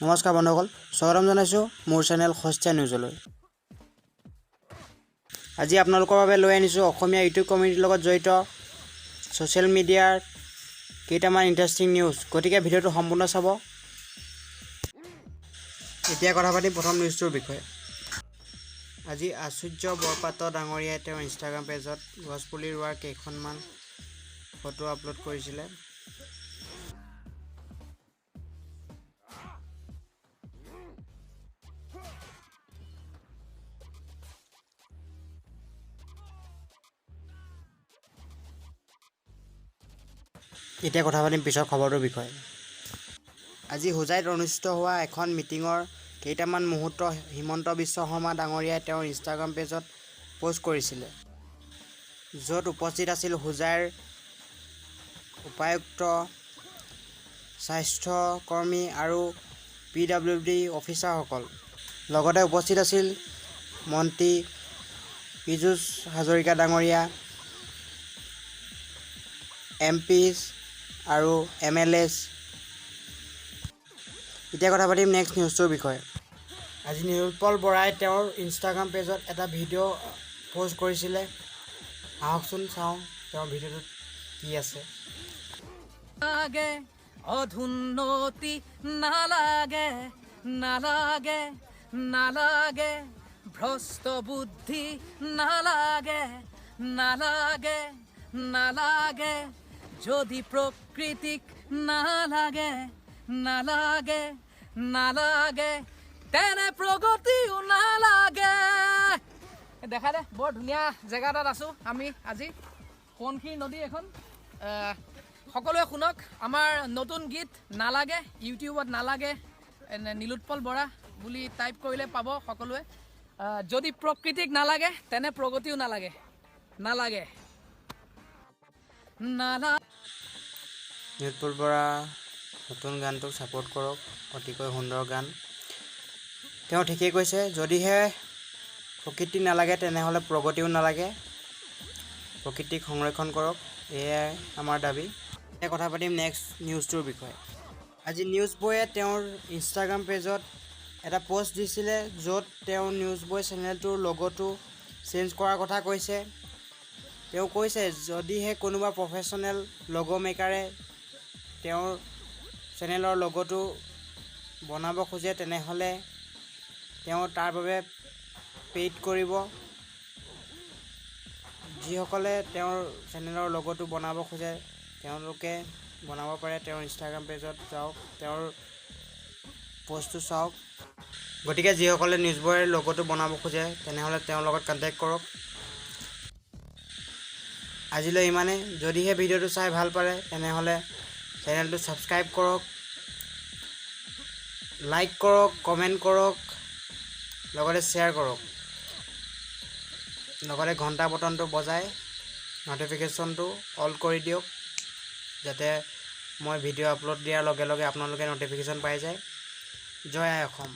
নমস্কাৰ বন্ধুসকল, স্বাগতম জনাইছোঁ মোৰ চেনেল সস্তীয়া নিউজলৈ। আজি আপোনালোকৰ বাবে লৈ আনিছোঁ অসমীয়া ইউটিউব কমিউনিটিৰ লগত জড়িত ছ'চিয়েল মিডিয়াৰ কেইটামান ইণ্টাৰেষ্টিং নিউজ। গতিকে ভিডিঅ'টো সম্পূৰ্ণ চাব। এতিয়া কথা পাতিম প্ৰথম নিউজটোৰ বিষয়ে। আজি আচুৰ্য বৰপাত্ৰ ডাঙৰীয়াই তেওঁৰ ইনষ্টাগ্ৰাম পেজত গছপুলি ৰোৱাৰ কেইখনমান ফটো আপলোড কৰিছিলে। এতিয়া কথা পাতিম পিছৰ খবৰটোৰ বিষয়ে। আজি হোজাইত অনুষ্ঠিত হোৱা এখন মিটিঙৰ কেইটামান মুহূৰ্ত হিমন্ত বিশ্ব শৰ্মা ডাঙৰীয়াই তেওঁৰ ইনষ্টাগ্ৰাম পেজত প'ষ্ট কৰিছিলে, য'ত উপস্থিত আছিল হোজাইৰ উপায়ুক্ত, স্বাস্থ্যকৰ্মী আৰু পিডাব্লিউডি অফিচাৰসকল। লগতে উপস্থিত আছিল মন্ত্ৰী পীযুষ হাজৰিকা ডাঙৰীয়া, এম পিছ আৰু এম এল এছ। এতিয়া কথা পাতিম নেক্সট নিউজটোৰ বিষয়ে। আজি নীলোৎপল বৰাই তেওঁৰ ইনষ্টাগ্ৰাম পেজত এটা ভিডিঅ' প'ষ্ট কৰিছিলে। আহকচোন চাওঁ তেওঁৰ ভিডিঅ'টোত কি আছে। লাগে অধুন্নতি নালাগে, নালাগে, নালাগে, ভ্ৰষ্ট বুদ্ধি নালাগে, নালাগে, নালাগে, যদি প্ৰকৃতিক নালাগে, নালাগে, নালাগে, তেনে প্ৰগতিও নালাগে। দেখা দে, বৰ ধুনীয়া জেগা এটাত আছোঁ আমি আজি। সোৱণশিৰি নদী এখন। সকলোৱে শুনক আমাৰ নতুন গীত "নালাগে"। ইউটিউবত "নালাগে এনে নীলোৎপল বৰা" বুলি টাইপ কৰিলে পাব সকলোৱে। যদি প্ৰকৃতিক নালাগে, তেনে প্ৰগতিও নালাগে, নালাগে, নালাগে। নীলোৎপল বৰা নতুন গানটোক ছাপোৰ্ট কৰক, অতিকৈ সুন্দৰ গান। তেওঁ ঠিকেই কৈছে, যদিহে প্ৰকৃতি নালাগে, তেনেহ'লে প্ৰগতিও নালাগে। প্ৰকৃতিক সংৰক্ষণ কৰক, এয়াই আমাৰ দাবী। এতিয়া কথা পাতিম নেক্সট নিউজটোৰ বিষয়ে। আজি নিউজ বয়ে তেওঁৰ ইনষ্টাগ্ৰাম পেজত এটা প'ষ্ট দিছিলে, য'ত তেওঁ নিউজ বয় চেনেলটোৰ লগ'টো চেঞ্জ কৰাৰ কথা কৈছে। তেওঁ কৈছে, যদিহে কোনোবা প্ৰফেশ্যনেল লগ' মেকাৰে তেওঁৰ চেনেলৰ লগ'টো বনাব খোজে, তেনেহ'লে তেওঁ তাৰ বাবে পেইড কৰিব। যিসকলে তেওঁৰ চেনেলৰ লগ'টো বনাব খোজে, তেওঁলোকে বনাব পাৰে। তেওঁৰ ইনষ্টাগ্ৰাম পেজত যাওক, তেওঁৰ প'ষ্টটো চাওক। গতিকে যিসকলে নিউজ বয়ৰ লগ'টো বনাব খোজে, তেনেহ'লে তেওঁৰ লগত কণ্টেক্ট কৰক। আজিলৈ ইমানে। যদিহে ভিডিঅ'টো চাই ভাল পালে, তেনেহ'লে চেনেলটো ছাবস্ক্ৰাইব কৰক, লাইক কৰক, কমেণ্ট কৰক, লগতে শ্বেয়াৰ কৰক। লগতে ঘণ্টা বটনটো বজাই ন'টিফিকেশ্যনটো অল কৰি দিয়ক, যাতে মই ভিডিঅ' আপলোড দিয়াৰ লগে লগে আপোনালোকে ন'টিফিকেশ্যন পাই যায়। জয় আই অসম।